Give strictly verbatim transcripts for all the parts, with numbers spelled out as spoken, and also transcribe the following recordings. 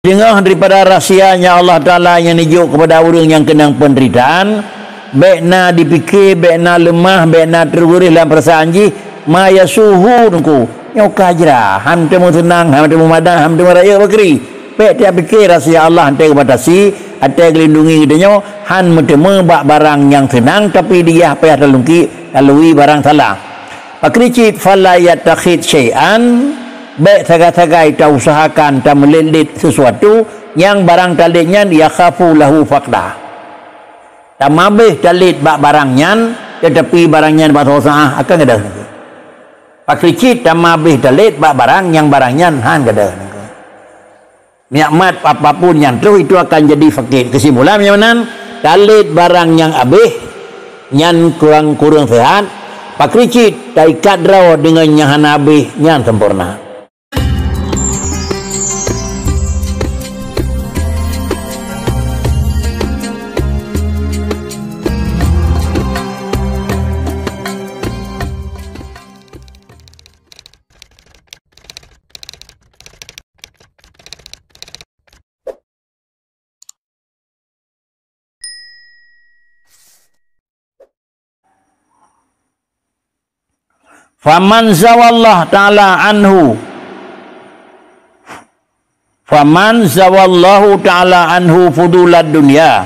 Teungoh daripada rahsia nyang Allah Taala nyang neujok keupada ureuëng nyang keunong peunderitaan, bék na dipike, bék na leumah, bék na teureurih lam peurasaan jih, ma yasuhu nungku. Nyoe ka jra, han teumeuseunang, han teumeumadah, han teumeuradek bakri. Bék tapike rahsia Allah han teubatasi, han teugeulindungi geutanyoe, han meuteumé bak barang nyang seunang, tapi diah payah talungki, lalui barang salah. Pakri cit, fala yattakhid syai'an, bék sagai-sagai tausahakan, tameulet-let sesuatu nyang barang talét nyan yakhafu lahu faqda. Tamabeh talét bak barang nyan, tetapi barang nyan bak saboh saát akan gadôh. Pakri cit tamabeh talét bak barang nyang barang nyan han gadôh. Nikmat apapun nyang troh itu akan jadi fakir. Kesimpulan nyang meunan, talét barang nyang abeh nyan kurang-kurang sehat, pakri cit taikat droe deungon nyang hana abeh nyan sempurna. Faman zawallahu ta'ala anhu, faman zawallahu ta'ala anhu fudulad dunya,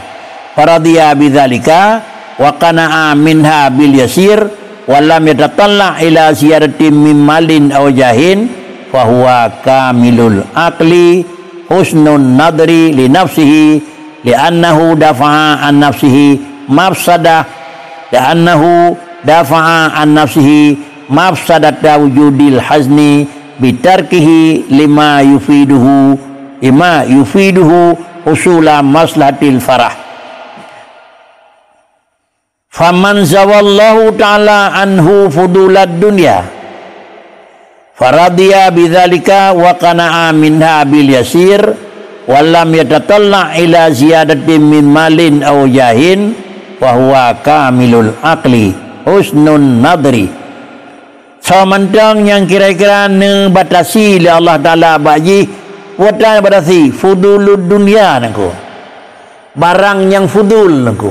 faradiya bidzalika, wa qana'a minha bil yasir, wa lam yatatalla' ila ziyadatin min malin aw jahin, fahuwa kamilul aqli, husnun nadri li nafsihi, li'annahu dafa'a an nafsihi mafsadah, li'annahu dafa'a an nafsihi mafsadata wujudil hazni bitarkihi lima yufiduhu, lima yufiduhu husula maslahatil farah. Faman zawallahu ta'ala anhu fudulad dunya, faradiya bidzalika wa qana'a minha bil yasir, wa lam yatatalla' ila ziyadatin min malin aw jahin, fahuwa kamilul aqli, husnun nadri. Soe mantong nyang kira-kira neubatasi lé Allah Taala bak jih, peue tan batasi, fudulud dunya nangku. Barang nyang fudul nangku.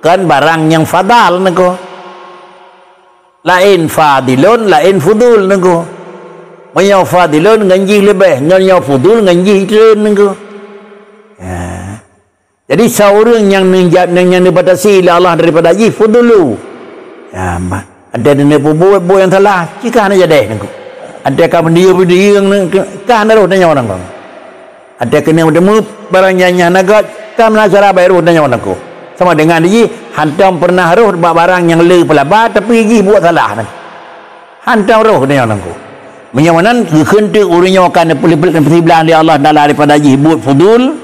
Kon barang nyang fadal nangku. Laén fadilun, laén fudul nangku. Meunyoe fadilun ngon jih leubeh, ngon nyoe fudul ngon jih treun nangku. Ya. Jadi, soe ureuëng nyang neujat, nyang, nyang neubatasi lé Allah daripada jih, fudulu. Ya, ma-, ada neuneuk peubuet buet nyang salah, cit ka hana jadeh nangku. Ada ka meudiyeu-meudiyeu nangku, ka hana roh tanyoe nangku. Ada keuneuk meuteumé barang nyang, nyang hana göt, ka meunan cara bak roh tanyoe nangku. Sama dengan jih, hantom pernah roh bak barang nyang le peulaba, tapi jih buet salah nangku. Hantom roh nyoe nangku. Meunyoe meunan, geukheun teuk ureuëng nyoe ka neupeuliblak lé Allah Taala daripada jih buet fudul,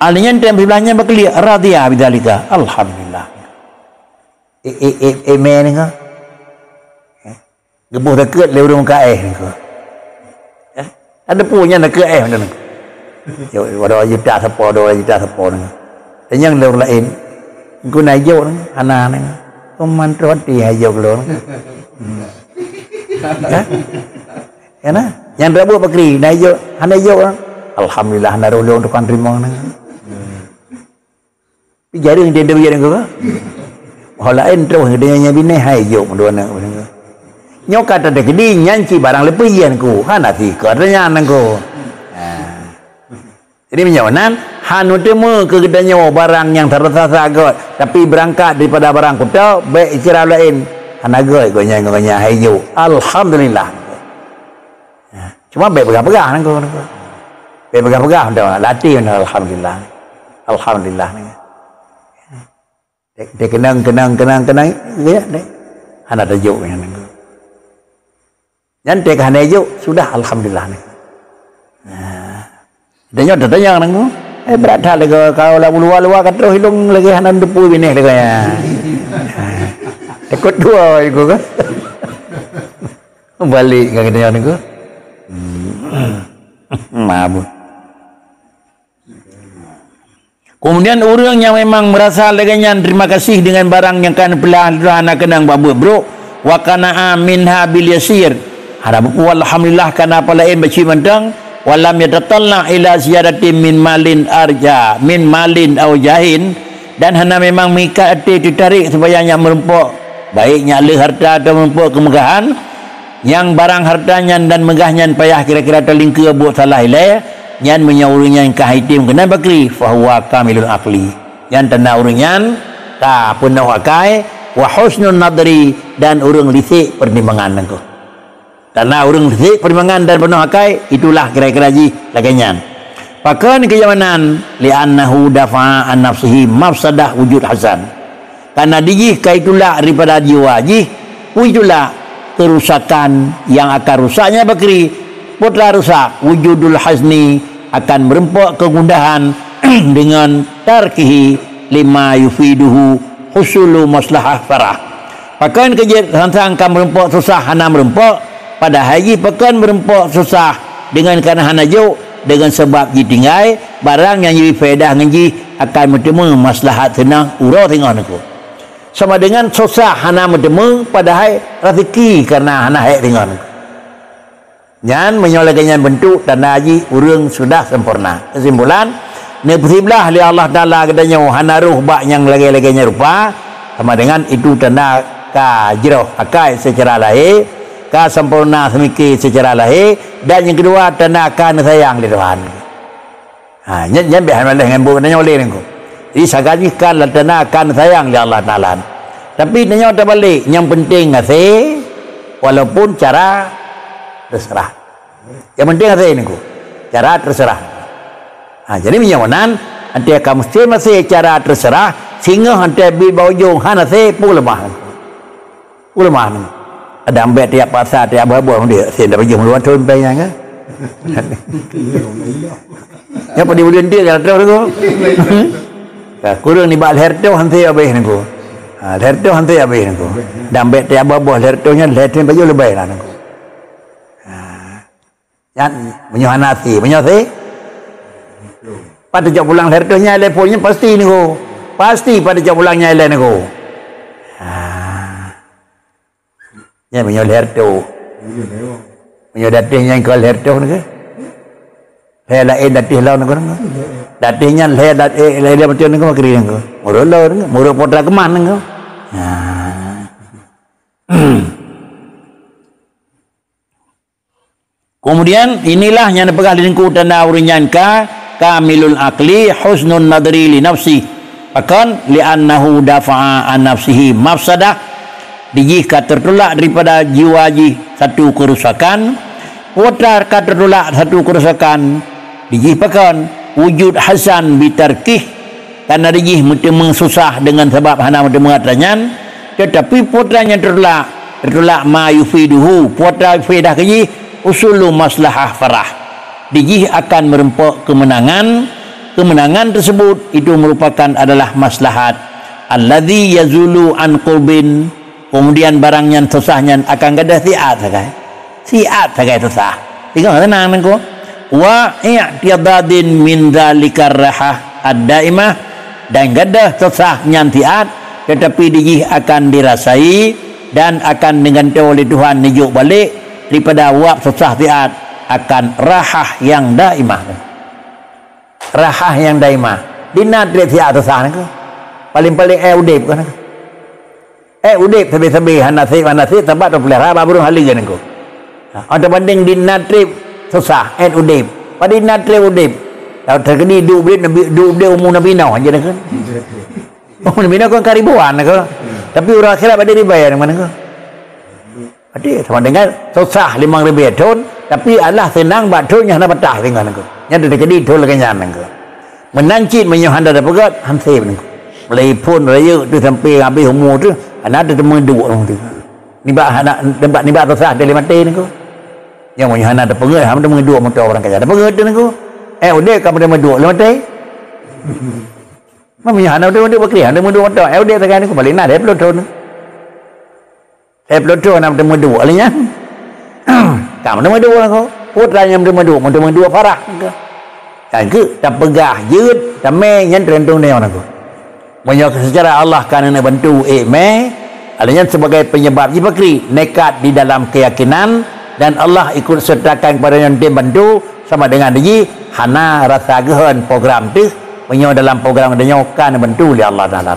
ahli nyan tem siblah nyan bakeuliek, radhiya bidzalika. Alhamdulillah. Eh, eh, eh, eh, mé nangku. Eh, geuboh takeuet lé ureuëng ka éh nangku. Eh, ada pun nyan takeuet éh nangku. Yo, wadoe juta sapo, dua juta sapo nangku. Tanyong lé ureuëng laén. Engkau na jok nangku, hana nangku. Peue mantong hati hai jok lôn. Hmm. Ya? Ya na? Nyang dak buet bakri, na jok, hana jok nangku. Alhamdulillah, na roh lôn tukang teurimong nangku. Jareueng dia deuh nangku. Orang laén terus dia nyan binéh hai jok dua aneuk nangku. Nyoe ka teukeudi nyan cit barang leupie nangku. Hana sikoe nyan nangku. Ha. Jadi meunyoe nan, han neuteumé keu geutanyoe barang nyang tarasa-rasa göt, tapi beurangkat daripada barang kuto, bék ikira laén. Hana göt gobnyan, gobnyan hai jok. Alhamdulillah. Ha, cuma bék peugah-peugah nangku, nangku. Bék peugah-peugah, dah latih, dah alhamdulillah. Alhamdulillah. Dek, dek keunong, keunong, keunong, keunong, ya, dek. Hana tajok nyan nangku. Nyan teuka hana jok, sudah alhamdulillah nangku. Nah. Dia nyoe tatanyong nangku. Eh, brat that lagèe kalau lam luwa-luwa ka troh ilong lagèe hana teupeu binéh lagèe nyan. Takot dua iku kan. Balik ka geutanyoe nangku. Hmm. Mabuk. Kemudian ureuëng nyang memang merasa lagèe nyan terima kasih dengan barang nyang ka neupeulah lé Tuhan, hana keunong bak buet brok, wa qana'a minha bil yasir. Hana buku alhamdulillah kana apa laén bacut mantong, Wa lam yatatalla' ila ziyadatin min malin arja, min malin au jahin, dan hana memang meuikat até teutarek supaya nyan meurumpok, baik nyan le harta atau meurumpok keumeugahan, nyang barang harta nyan dan meugah nyan payah kira-kira talingkeue buet salah ilée, nyan meunyoe ureuëng nyan ka item keunan bakri, fahuwa kamilul aqli. Nyan tanda ureuëng nyan ka peunoh akai, wa husnun nadri, dan ureuëng lisek peutimbangan nangko. Tanda ureuëng lisek peutimbangan dan peunoh akai, itulah kira-kira jih lagée nyan. Pakon keujamanan, li'annahu dafa'a an nafsihi mafsadah wujud hasan. Karena dijih ka itulak daripada jiwa jih, peue itulak, kerusakan yang akan rusaknya bakri, peue telah rusak, wujudul hazni, akan meureumpok kegundahan dengan tarkihi lima yufiduhu husulu maslahah farah. Pakon keujeuet sang-sang ka meurumpok susah hana meurumpok, padahai jih pakon meurumpok susah dengan kana hana jok, dengan sabab jitinggai barang nyang jibri faedah ngon jih akan meuteumé maslahat seunang uroe singoh nangko. Sama dengan susah hana meuteumé, padahai raseuki kana hana hék singoh nangko. Nyan meunyoe lagée nyan beuntuk tanda jih ureuëng sudah sempurna. Keusimpulan, neupeusiblah lé Allah Taala geutanyoe hana rhoh bak nyang lagée-lagée nyan rupa, sama dengan itu tanda ka jroh akai seucara lahé, ka sempurna seumike seucara lahé, dan nyang keudua tanda ka neusayang lé Tuhan. Ha, nyan, nyan beh hana leh ngon buet tanyoe lé nangko. Jadi sagai jih kan tanda kan sayang lé Allah Taala. Tapi tanyoe tabalek, nyang penting hase, walaupun cara terserah. Nyang penting hase nangko. Cara terserah. Ha, jadi meunyoe meunan, antai ka meusti masih cara terserah, singoh antai bit bak ujong hana hase pun leumah. Ulama ni. Ada ambek tiap pasar, tiap babah dia. Saya dah baju meuluan thon pai nyan ke? Ya pada ulun dia kan terus tu. Ya, kurang ni bak leher tu hantai habis nangku. Ha, leher tu hantai habis nangku. Dan ambek tiap babah leher tu nyan leher tu baju lebih lah nangku. Ha. Nyan, meunyoe hana hase, meunyoe hase? Pat teucok pulang lhèe reutôh nyan lé phôn nyan pasti nangku. Pasti pat teucok pulang nyan lé nangku. Ha. Nyan meunyoe lhèe reutôh. Meunyoe datéh nyan kon lhèe reutôh nangku. Lhèe laén datéh lom nangku, nangku. Datéh nyan lhèe dat-, eh, lhèe, lhèe beutôi nangku, makri nangku. Murot lom nangku, murot putra keumah nangku. Ha. Kemudian, inilah nyang neupeugah lé Teungku tanda ureuëng nyan ka kamilul aqli, husnun nadri li nafsi. Pakon? Li'annahu dafa'a an nafsihi mafsadah. Dijih ka teutulak daripada jiwa jih satu keurusakan. Putra ka teutulak satu keurusakan. Dijih pakon? Wujud hasan bitarkih. Karena dijih meuteumé susah deungon sabab hana meuteumé atra nyan, teutapi putra nyang teutulak, teutulak ma yufiduhu, putra faedah keu jih, usulu maslahah farah. Dijih akan meurumpok keumeunangan, keumeunangan teusebut itu meurupakan adalah maslahat. Alladzi yazulu an qurbin, kemudian barang nyang susah nyan akan gadôh siat sagai. Siat sagai susah. Singoh seunang nangku. Wa i'tidadin min dzalikar rahah ad-daimah, dan gadôh susah nyan siat, teutapi dijih akan dirasai dan akan neugantoe lé Tuhan neujok balek daripada wab susah siat akan rahah nyang daimah. Rahah nyang daimah. Di na treb siat susah nangku. Paling-paling ék udeb kan nangku. Ék udeb sabe-sabe hana sép, hana sép, sabab teupeulihara bak burông haleue nangku. Ha, teubandéng di na treb susah, ék udeb. Padahai na treb udeb. Teukeudi duek udeb Nabi, duek udeb umu Nabi Nuh aja nangku. Umu Nabi Nuh kan ka ribuan nangku. Tapi uroe akhirat pada dibayar mana nangku. Jadi, sama dengan susah limong ribèe thon, tapi Allah seunang bak thon nyang hana patah tinggai nangku. Nyan teukeudi thon lagèe nyan nangku. Meunan cit meunyoe hana tapeugèt, hansé nangku. Mulai phon rayeuk tu sampai habéh umu tu, hana teuteumé duek nangku tu. Nibak hana, nibak, nibak susah dari maté nangku. Nyang meunyoe hana tapeugèt, hana teuteumé duek moto barang kaya. Tapeugèt tu nangku. Eh, udeb ka teuteumé duek lé maté. Meunyoe hana teuteumé duek bakri, hana teuteumé duek moto. Eh, udeb sagai nangku, balik na deh puluh thon. Eh, peuleutoh na meuteumé duek lé nyan. Ka meuteumé duek nangku. Putra nyang meuteumé duek, meuteumé duek parah nangku. Nyan keuh tapeugah jeuet, tamé nyan teugantung nyoe nangku. Meunyoe seucara Allah ka neuneuk bantu ék mé, lé nyan sibagai peunyeubab jih bakri, nekat di dalam keuyakinan, Dan Allah ikut sertakan kepada nyoe tem bantu, sama dengan jih hana rasa geuhon program teuh, meunyoe dalam program geutanyoe ka neubantu lé Allah Taala.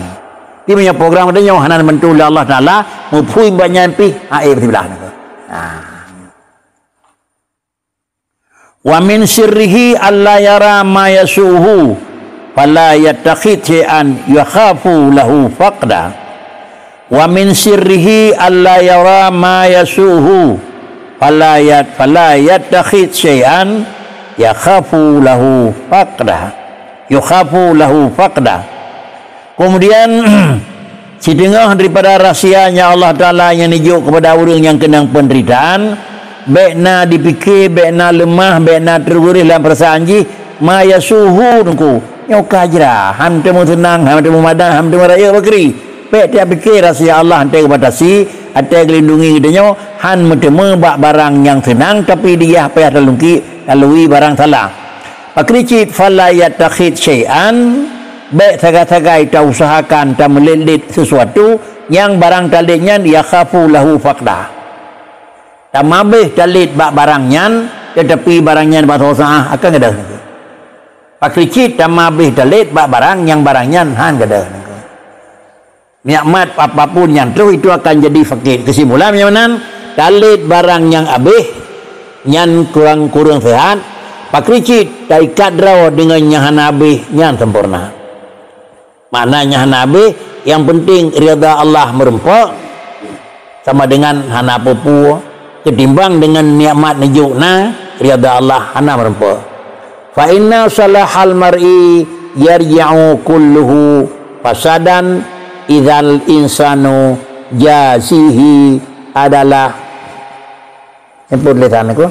Di meunyoe program geutanyoe hana neubantu lé Allah Taala, muphui bak nyan pih, ha, eh, siblah nangku. Ha. Wa min sirrihi alla yara ma yasu'uhu, fala yattakhidh syai'an yakhafu lahu faqda. Wa min sirrihi alla yara ma yasu'uhu, fala yat-, fala yattakhidh syai'an yakhafu lahu faqda. Yakhafu lahu faqda. Kemudian, siteungoh daripada rahsia nyang Allah Taala nyang neujok kepada ureuëng nyang keunong peunderitaan, bék na dipike, bék na leumah, bék na teureurih lam peurasaan jih, ma yasu'uhu nangku. Nyoe ka jra, han teumeuseunang, han teumeumadah, han teumeuradek bakri. Bék tiap pike rahsia Allah han teubatasi, han teugeulindungi geutanyoe, han meuteumé bak barang nyang seunang, tapi diah payah talungki, talui barang salah. Pakri cit, fala yattakhidh syai'an, bék sagai-sagai tausahakan tameulet-let sesuatu nyang barang talét nyan yakhafu lahu faqda. Tamabeh talét bak barang nyan, teutapi barang nyan bak saboh saát akan gadôh. Pakri cit tamabeh talét bak barang nyang barang nyan han gadôh. Nikmat apapun nyang troh itu akan jadi fakét. Keusimpulan nyang meunan, talét barang nyang abéh nyan kurang-kurang seuhat, pakri cit taikat droe deungon nyang hana abéh nyan sampoereuna. Makna nyang hana abéh, nyang peunteng ridha Allah meurumpok, sama dengan hana peue-peue, keutimbang deungon nikmat neujok na, ridha Allah hana meurumpok. Fa inna salahal mar'i yarji'u kulluhu fasadan idzal insanu jazihi adalah. Nyebut lisan aku.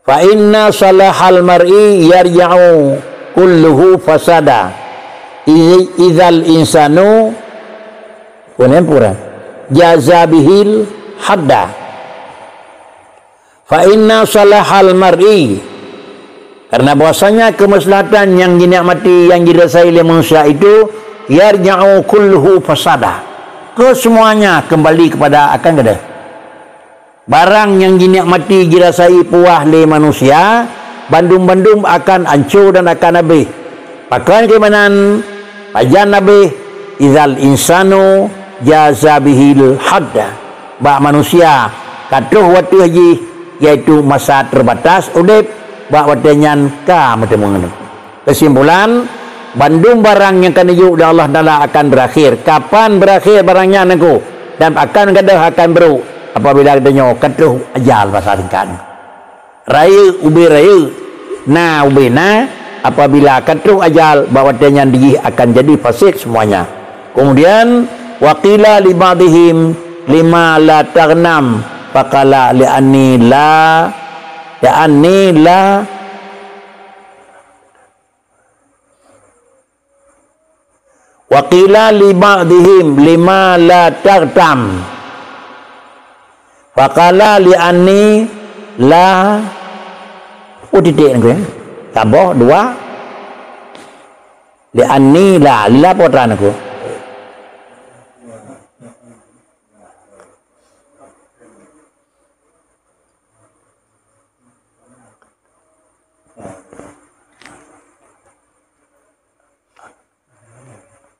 Fa inna salahal mar'i yarji'u kulluhu fasada. Idz-, idzal insanu, pun empura. Jaza bihil hadda. Fa inna salahal mar'i, karena bahwasanya kemaslahatan yang dinikmati, yang dirasai oleh manusia itu, yarja'u kulluhu fasada. Kesemuanya kembali kepada akan gadôh. Barang nyang jinikmati jirasai puah lé manusia, bandum-bandum akan ancô dan akan abéh. Pakon keumanan pajan abéh, idzal insanu jaza bihil hadda. Bak manusia ka troh watèe jih, yaitu masa terbatas udép, bak watèe nyan ka meuteumé. Keusimpulan, bandum barang nyang ka neujok lé Allah Taala akan beurakhé. Kapan beurakhé barang nyan nangku? Dan akan gadôh akan brôk apabila geutanyoe ka troh ajal masa singkat. Rayeuk ubé rayeuk, na ubé na, apabila ka troh ajal, bak watèe nyan jih akan jadi faséd semuanya. Kemudian, wa qila li ba'dihim lima la taghnam, faqala li anni la, li anni la, Wa qila li ba'dihim lima la taghtam. Faqala li anni la, oh, titik nangku, ya. Saboh, dua. Li anni la, la potra nangku.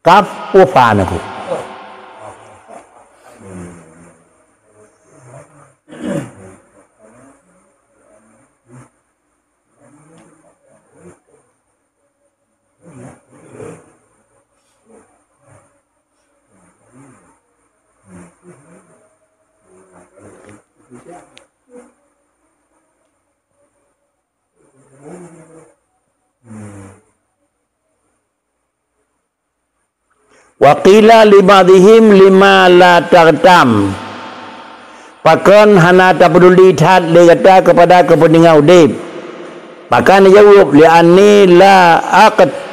Kaf wa fa nangku. Wa qila li ba'dihim lima la taghtam. Pakon hana tapeuduli that lé gata keupada keupeuntengan udép? Maka neujaweueb, li anni la aqt-,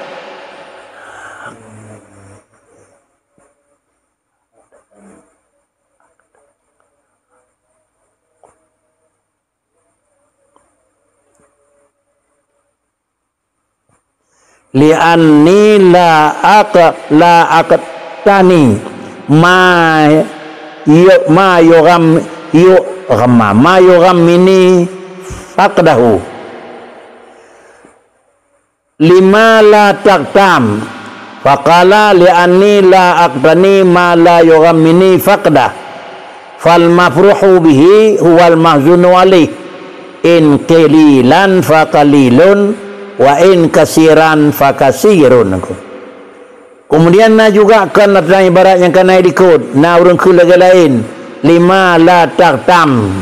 li anni la aq-, la aqtani ma yu-, ma yugham-, Tiuk ghamma, ma yughammini faqdahu. Lima la taqtam. Faqala li anni la aqtani ma la yughammini faqdah. Fal mafruhu bihi huwal mahzunu alaih. In qalilan fa qalilun wa in kasiran fa kasirun. Keumudian na juga kon atra ibarat nyang ka na ilikot, na ureuëng kheun lagée laén, lima la taqtam.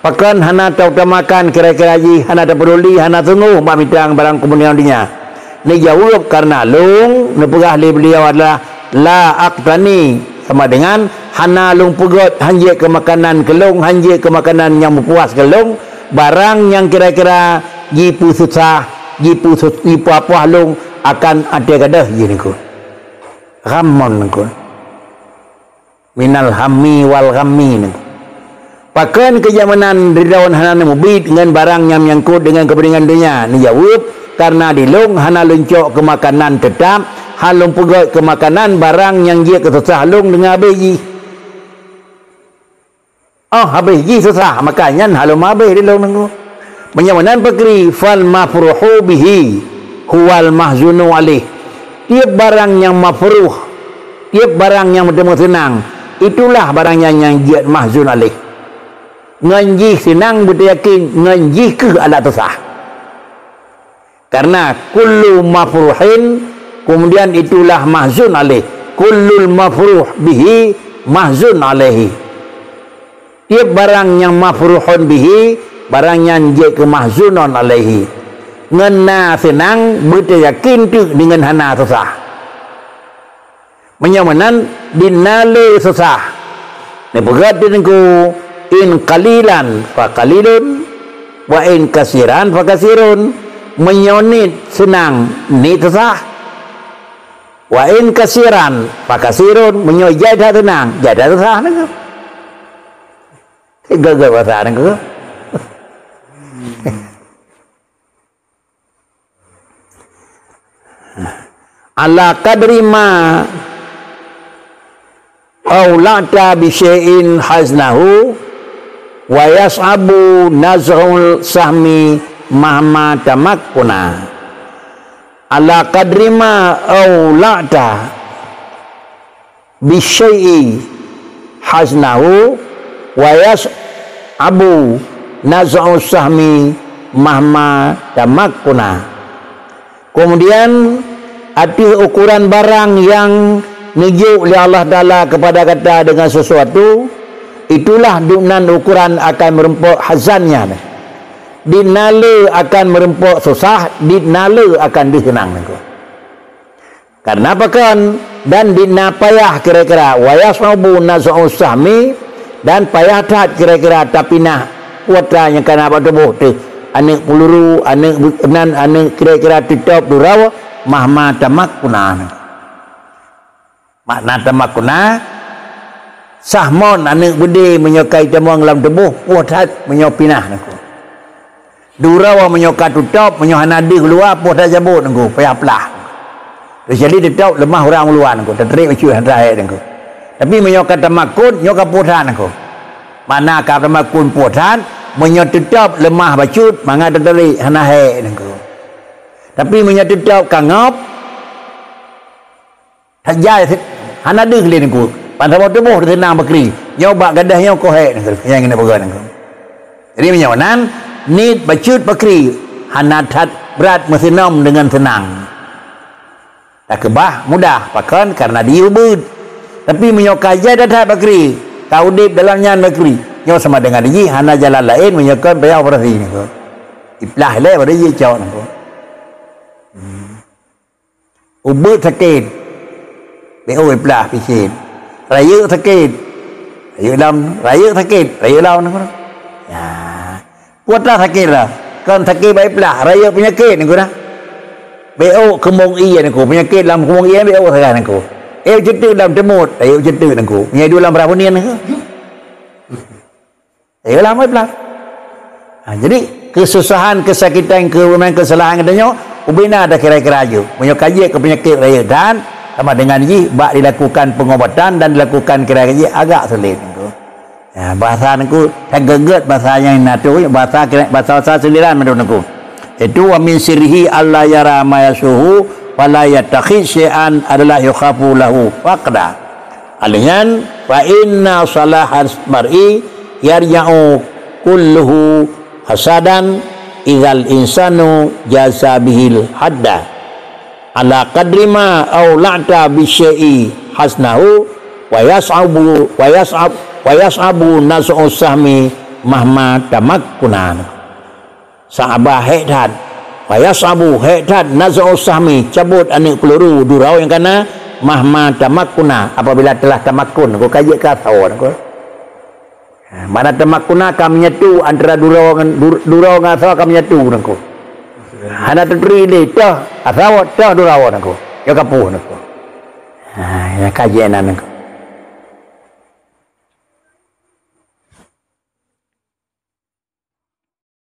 Pakon hana tautamakan kira-kira jih, hana tapeuduli, hana teungoh bak mita barang keumudian donya. Neujaweueb, "Kareuna lôn," neupeugah lé beuliau, "adalah la aqtani," sama dengan hana lôn peugét, hanjeuet keu makanan keu lôn, hanjeuet keu makanan nyang meupuas keu lôn, barang nyang kira-kira jipeususah, jipeusus-, jipeuapoh lôn akan até gadôh jih nangkon. Ghamon nangkon. Minal hammi wal ghammi nangkon. Pakon keu jamanan droe hana neumubiet ngon barang nyang nyangkot deungon keupeuntengan donya? Neujaweueb, "Kareuna di lôn hana lôn cok keu makanan teutab, hana lôn peugét keu makanan barang nyang jeuet keu susah lôn deungon abéh jih." Oh, habéh jih susah, maka nyan hana lôn habéh di lôn nangkon. Meunyoe meunan pakri, fal mafruhu bihi huwal mahzunu alaih. Tieb barang nyang mafruh, tieb barang nyang meuteumé seunang, itulah barang nyan nyang jeuet mahzun alaih. Ngon jih seunang beuteuyakin, ngon jih kheueh alat susah. Karena kullu mafruhin, kemudian itulah mahzun alaih. Kullul mafruh bihi mahzun alaihi. Tieb barang nyang mafruhun bihi, barang nyan jeuet keu mahzunun alaihi. Ngon na seunang beuteuyakin teuk deungon hana susah. Meunyoe meunan, di na le susah. Neupeugah teungku, "In qalilan fa qalilun, wa in kasiran fa kasirun." Meunyoe niet seunang, niet susah. "Wa in kasiran fa kasirun." Meunyoe jai that seunang, jai that susah nangkon. Tiga-tiga bahasa nangkon. Ala qadri ma aula'ta bi syai'in haznahu, wa yas'abu naz'ul sahmi mahma tamakkuna. Ala qadri ma aula'ta bisyai'i haznahu, wa yas'abu naz'u sahmi mahma tamakkuna. Kemudian, ateueh ukuran barang nyang neujok lé Allah Taala kepada gata dengan sesuatu, itulah dum nan ukuran akan meureumpok hazan nyan. Di na le akan meureumpok susah, di na le akan deuh seunang nangkon. Karena pakon? Dan di na payah kira-kira, wa yas'ubu naz'u sahmi, dan payah that kira-kira tapinah kuota nyang kana bak tuboh teuh, aneuëk peuluru, aneuëk bu-, nan, aneuëk kira-kira tutôb durawa, mahma tamakkuna. Makna tamakkuna, sahmon aneuëk beudé meunyoe ka itamong lam tuboh, poh that meunyoe pinah nangkon. Durawa meunyoe ka tutôb, meunyoe hana deuh luwa, poh that jabot nangkon, payah plah. Jadi tutôb leumah urang luwa nangkon, teutrek bacut hana hek nangkon. Tapi meunyoe ka tamakkun, nyoe ka poh that nangkon. Makna ka tamakkun poh that, meunyoe tutôb leumah bacut, mangat teutrek hana hek nangkon. Tapi meunyoe tutôb ka ngop, Hajai se-, hana deuh lé nangkon. Ban saboh tuboh teuseunang bakri. Nyoe bak gadah nyoe kohek nangkon. Nyang keuneuk peugah nangkon. Jadi meunyoe nan, niet bacut bakri. Hana that brat meuseunom deungon seunang. Takeubah mudah, pakon? Karena diyue beuet. Tapi meunyoe ka jai that-that bakri, ka udeb dalam nyan bakri, nyoe sama dengan jih hana jalan laén meunyoe kon payah operasi nangkon. Iplah lé baru jicok nangkon. Hmm. Ubeut sakét, B O iplah picit. Rayeuk sakét, rayeuk lam, rayeuk sakét, rayeuk lam nangkon. Ya. Putra sakét lah. Kon sakét bak iplah, rayeuk peunyakét nangkon dah. B O keumong ie nangkon, peunyakét lam keumong ie B O sagai nangkon. Eh, ceuteuk lam teumut, rayeuk ceuteuk nangkon. Meunyo duek lam bra bunieng nangkon. Eh, lama pula. Ha, jadi, kesusahan, kesakitan, kerumian, kesalahan geutanyoe, ubena ada kira-kira aju. Meunyoe ka jeuet keu peunyakét rayeuk that, sama dengan jih bak dilakukan pengobatan dan dilakukan kira-kira jih agak sulit. Ya, bahasa nangku, that geuget bahasa nyang na tu, bahasa kena, bahasa-bahasa sindiran mandum nangku. Itu wa min sirrihi alla yara ma yasuhu, fala yattakhidz syai'an adalah yukhafu lahu faqda. Alaihan, fa inna salahal mar'i yarja'u kulluhu hasadan idzal insanu jasa bihil hadda. Ala qadri ma aula'ta bisyai'i hasnahu wa yas'abu, wa yas'ab, wa yas'abu naz'u sahmi mahma tamakkuna. Sa'aba hék that. Wa yas'abu hék that naz'u sahmi, cabot aneuk peuluru durau nyang kana, mahma tamakkuna, apabila telah tamakkun, ko ka jeuet keu asoe ko. Ha, mana tamakkuna ka menyatu antara durau ngan, dur-, durau ngan asoe ka menyatu nangku. Hana teuturi lé, toh asoe, toh durau nangku. Ya kapuh nangku. Ha, ya kaji na nangku.